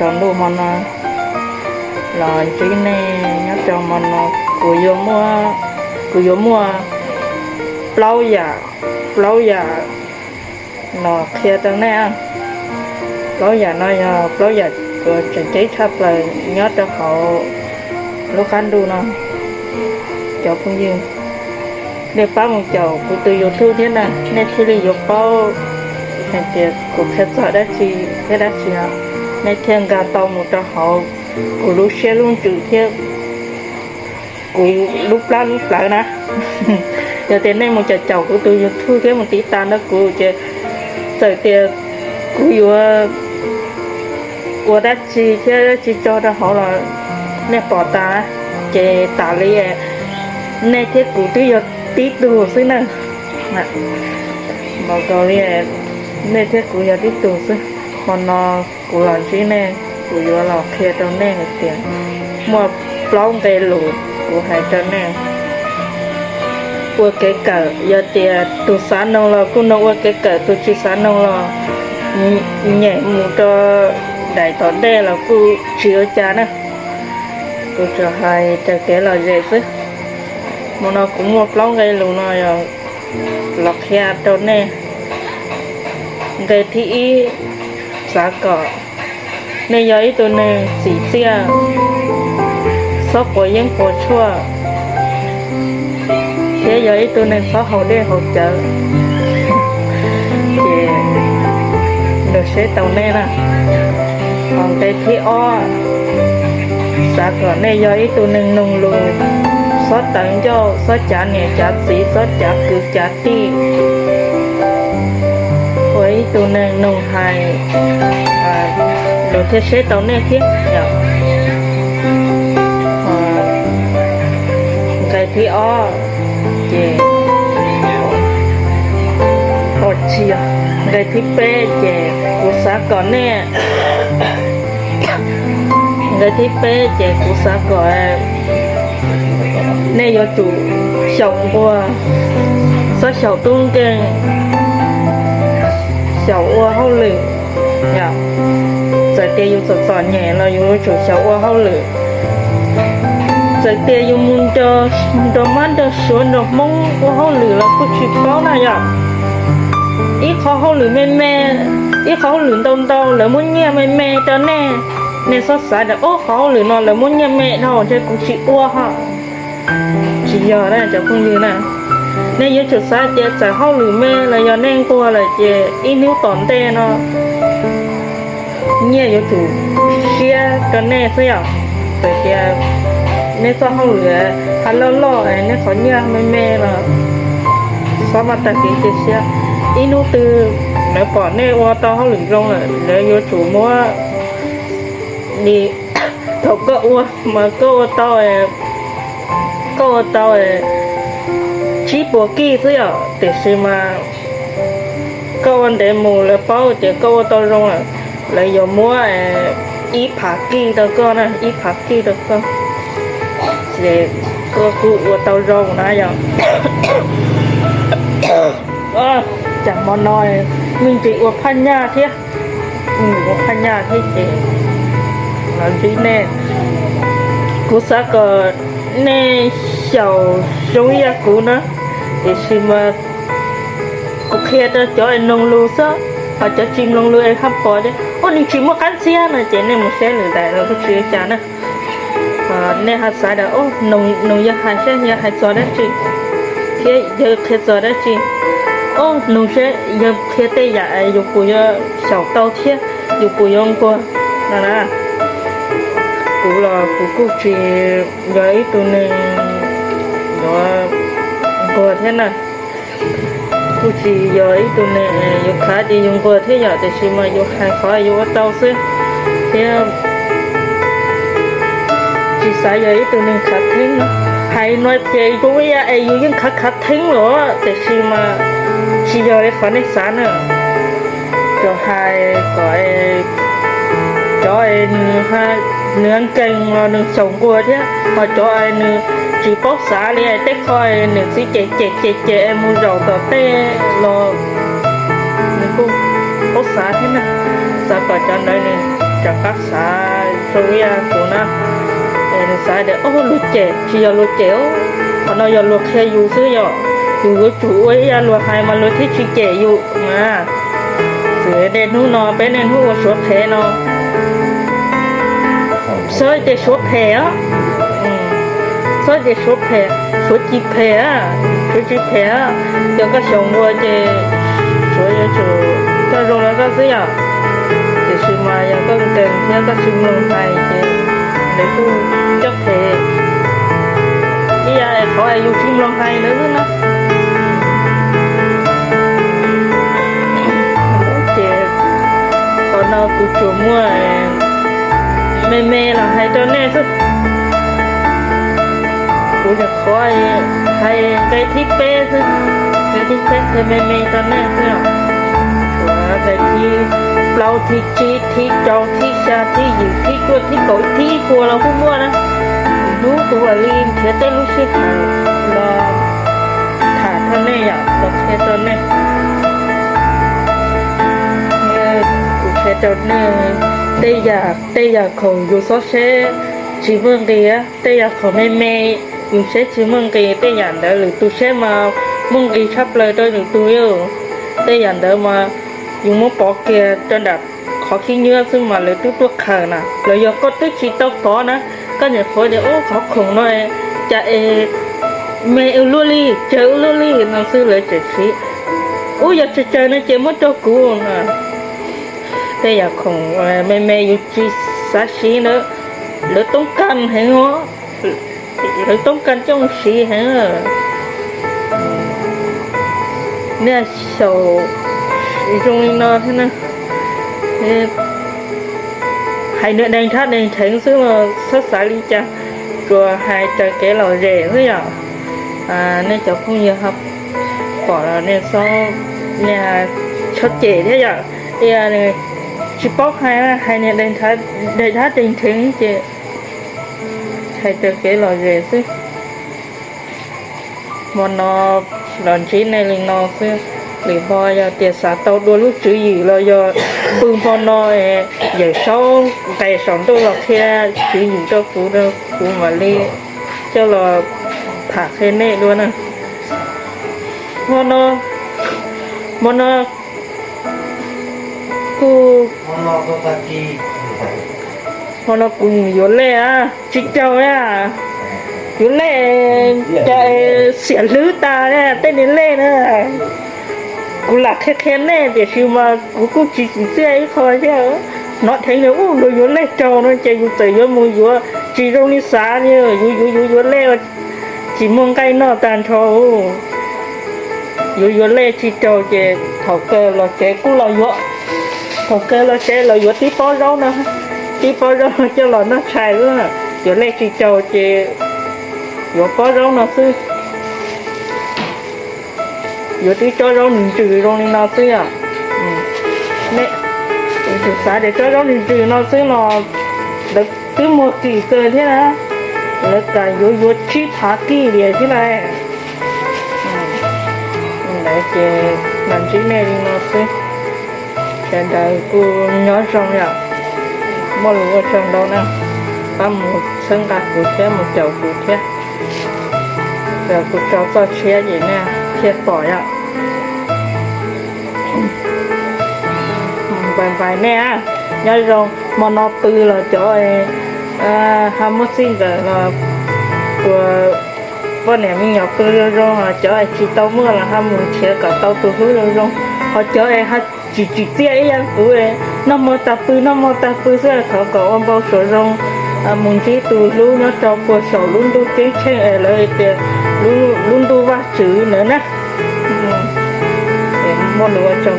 Tsaus ntuj hmo no los ntsib nej nyob rau hmo no, kuv yuav muaj, kuv yuav muaj plaub yam, plaub yam los qhia rau nej. Plaub yam no yog plaub yam uas tseem ceeb tshaj plaws nyob rau hauv lub qab ntuj no. Cov phooj ywg, nej pab mus caum kuv tus YouTube thiab na, nej thiaj li yuav paub hais tias kuv qhia txog dab tsi thiab dab tsi os. Nej thiaj nkag tau mus rau hauv kuv lub siab lub ntsws thiab kuv lub plab lub plawv na. Yog tias nej mus caum caum kuv tus YouTube thiab mus tiv tas nrog kuv ces txawm tias kuv yuav ua dab tsi thiab dab tsi tso rau hauv los nej pom tas, ces tas li nej thiab kuv twb yog tib tug xwb na. Npaum nkaus li nej thiab kuv yog tib tug xwb. Hmo no kuv los ntsib nej, kuv yuav los qhia rau nej hais tias muaj plaub nqe lus kuv hais rau nej ua kev kawm. Yog tias tus xav noog los kuj noog ua kev kawm, tus tsis xav noog los nyem mus rau daim tom ntej los kuj tsis ua cas na. Kuv tsuas hais raws kev lom zem xwb. Hmo no kuv muaj plaub nqe lus no yog los qhia rau nej. Nqe thib ib, xav kom nej yog ib tug neeg txim txiaj, txhob quav yeeb quav tshuaj, thiab yog ib tug neeg txhob haus dej haus cawv. Ces nrog seb tau nej na. Ho nqe thib ob, xav kom nej yog ib tug neeg noog lus, txhob tawv ncauj, txhob cav niam cav txiv, txhob cav kwv cav tij, ua ib tug neeg noog hais, luag thiaj seb tau nej thiab. Nqe thib ob ces, nqe thib peb ces kuv xav kom nej, nqe thib peb ces kuv xav kom nej yuav tsum xyaum nquag, txhob xyaum tub nkeeg, xyaum ua hauj lwm. Txawm tias yus txom txom nyem los yus yuav tsum xyaum ua hauj lwm. Txawm tias yus mus nrog mab nrog suav nrog hmoob ua hauj lwm los kuj tsis paub na yom. Ib qho hauj lwm me me, ib qho hauj lwm ntau ntau lawv muab nyiaj me me rau nej, nej txhob xav tias ob qho hauj lwm no lawv muab nyiaj me dhau ntshe kuv tsis ua ho. Tsis yog na cov phooj ywg na. Nej yuav tsum xav tias txawm hauj lwm me los yog nej nquag lawm ces ib hnub tom ntej no nyiaj yuav tsum siab rau nej xwb yom. Txawm tias nej txoj hauj lwm ha loj loj, nej qhov nyiaj me me los txhob maj tag kev cia siab. Ib hnub twg lawv pom nej ua tau hauj lwm zoo lawm lawv yuav tsum muab li, thaum koj ua mas koj ua tau, koj ua tau tsib puas kij xwb yom, tiam sis mas koj ua ntev mus lawv paub tias koj ua tau zoo lawm, lawv yuav muab ib phav kij rau koj na, ib phav kij rau koj, ces koj kuj ua tau zoo na yom. Cas hmo no me ntsis ua phaj nyaj thiab, ua phaj nyaj thiab ces los ntsib nej. Kuv xav kom nej xyaum zoo ib yam kuv na, tiam sis mas kuv qhia rau cov es mloog lus xwb, ho cov tsis mloog lus es haj pom tias ua nws tsis muaj qab ntxhiab no ces nej mus saib lwm daim los kuj tsis ua cas na. Nej ho xav tias nws yog hais saib yog hais txog dab tsi thiab yog qhia txog dab tsi. Nug seb yog qhia tej yam yus puas yuav xyaum tau thiab yus puas yuav nquag no na. Kuv los kuv kuj tsis yog ib tug neeg yuav nquag thiab na. Kuj tsis yog ib tug neeg yuav khav tias yus nquag thiab yom, tiam sis mas yus hais qhov yus ua tau xwb thiab tsis xav yog ib tug neeg khav theeb no. Hais no ces zoo ib yam es yus yeej khav khav theeb los tiam sis mas tsis yog li qhov nej xav na. Cov hais kom cov nws nkees los nws xyaum nquag thiab, ho cov nws tsis paub xav li tej qho nws txiv cem cem cem cem mus zaum tom tej los nws kuj paub xav thiab na. Xav kom cov ntawd nws rov qab xav zoo ib yam kuv na. Es nws xav tias, o, luag cem, tsis yog luag cem, qhov no yog luag qhia yus xwb, yog yus yuav tsum ua ib yam luag hais mas luag thiaj tsis cem yus na. Xws li niaj hnub no peb niaj hnub ua suav phem no, txhob tias suav phem os, txhob tias suav phem, suav tsis phem, suav tsis phem. Yog koj xyaum npua ces suav yuav tsum, koj zoo los koj xwb yom. Tiam sis mas yog koj nkees thiab koj tsis mloog hais ces nws kuj coj phem ib yam qhov yus tsis mloog hais ntawd xwb na. Ces qhov no kuv tsuas muaj me me los hais rau nej xwb. Kuv nyuam qhuav hais nqe thib peb xwb, nqe thib peb qhia me me rau nej xwb. Tsuas nqe thib plaub, thib tsib, thib rau, thib xya, thib yim, thib cuaj, thib kaum, thib ib puas los kuj muaj na. Hnub kuv mam li nrhiav tej lub sij hawm los tham rau nej yom, los qhia rau nej. Kuv qhia rau nej tej yam, tej yam khoom yus xob seb tsis muaj nqis, tej yam khoom me me yus seb tsis muaj nqis, tej yam ntawd lwm tus seb mas muaj nqis tshaj plaws rau lwm tus. Tej yam ntawd mas yus muab pov kiag rau nram qhov khib nyiab xwb mas lawv twb tuaj khaws na. Los yog koj twb tsis tau pov na, koj nyuam qhuav tias ub qhov khoom no cas es me ua luaj li, tsawg ua luaj li no xwb lawv tseem siv, ub yog tsawg tsawg no ces muab rau kuv no. Tej yam khoom me me yus tsis xav siv na, lawv toob kas heev os, lawv toob kas coj mus siv heev. Nej xyaum zoo li no thiab na, hais nws deeg thab deeg dheev xwb los txhob xav li cas, tsuas hais raws kev lom zem xwb yom. Nej cov phooj ywg pom los nej txhob, nej txhob cem thiab yom. Tsis paub hais, hais nws deeg thab deeg dheev ces hais raws kev lom zem xwb. Hmo no los ntsib nej li no xwb, lwm hmo yog tias xav tau dua lub tswv yim los yog pw hmo no, Yawm Saub nqes saum ntuj los qhia tswv yim rau kuv, kuv mam li coj los tham qhia nej dua na. Hmo no, hmo no kuv, hmo no kuv mus yuav lej tsis caug na. Yuav lej cas xiam hlwb tas tej niag lej na. Kuv lam qhia qhia nej tiam sis mas kuv kuj tsis tsim txiaj ib qho thiab. Hnov dheev tias ub luag yuav lej raug no ces yus txawm yuav mus yuav tsis zoo li xav li, yus yuav yuav yuav lej tsis muaj nqaij noj tag nrho. Yuav yuav lej tsis raug ces thaum kawg los tsev kuj los yuav, thaum kawg los tsev los yuav tib pob zaub no, tib pob zaub coj los noj tshais xwb. Yuav lej tsis raug ces yuav pob zaub no xwb. Yuav tib tsob zaub nws ntsws zoo li no xwb os. Tus xav tias tsob zaub nws ntsws no xwb los lawv twb muag kim kawg thiab na, lawv kam yuav yuav tsib phav kij li thiab na. Ntawd ces los ntsib nej li no xwb. Sawv daws kuj nyob zoo yom, muaj lus ua tsaug ntau na, pab mus txhawb nqa kuv thiab mus caum kuv thiab. Kuv tso txoj tshiab ces nej thiaj pom yom. Npais npais nej, nyob zoo. Hmo no pw los cov ho muaj txij nkawm los ua poj niam me nyuam pw zoo zoo, cov tsis tau muaj los ho mus nrhiav kom tau tus hlub zoo zoo. Ho cov ho tsis tsim txiaj ib yam kuv, noj hmo tag pw noj hmo tag pw xwb, thov kom ua npau suav zoo, mus ntsib tus hlub nyob rau puag saum lub ntuj ceeb tsheej es lawv tias lub ntuj Vajtswv ntawd na. Muaj lus ua tsaug ntau.